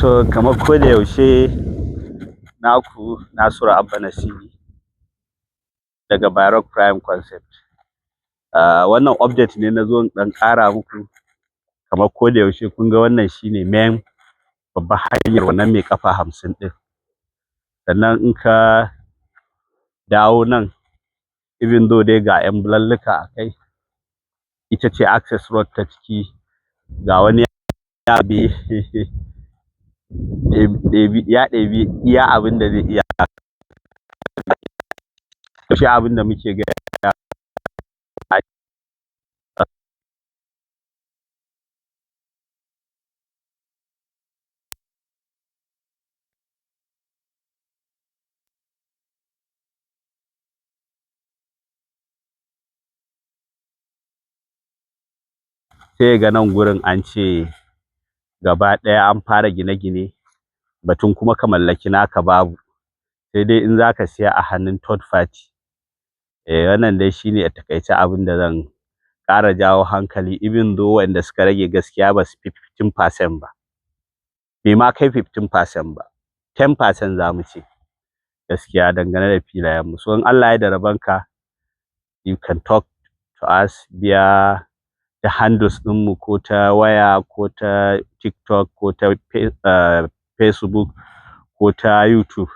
To, kamar ko da yaushe, naku Nasiru Abba Nasiri daga Baroque Prime Concept. Wannan update ne na zo in ɗan ƙara muku. Kamar ko da yaushe, kun ga wannan shine main babbar hanyar, wannan mai kafa 50 ɗin. Sannan in ka dawo nan, even though dai ga 'yan bulalluka a kai, ita ce access road ta ciki. Ga wani ya ɗebi iya abin da zai iya shi. Abin da muke gaya, sai ga nan gurin an ce gaba ɗaya an fara gine-gine. Batun kuma ka mallaki naka babu, sai dai in zaka siya a hannun third party. Eh, wannan dai shine a taƙaice abin da zan ƙara jawo hankali, even though wanda suka rage gaskiya ba su fi 15% ba, bai ma kai 15% ba, 10% za mu ce gaskiya dangane da filayen mu. So in Allah ya da rabonka, you can talk to us via the handles ɗinmu, ko ta waya, ko ta TikTok, ko ta Facebook, ko ta YouTube.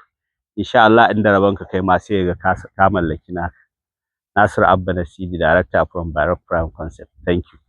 Insha Allah, inda rabonka, kai ma sai ga ka mallaki naka. Nasir Abba Nasidi, director from Baroque Prime Concept. Thank you.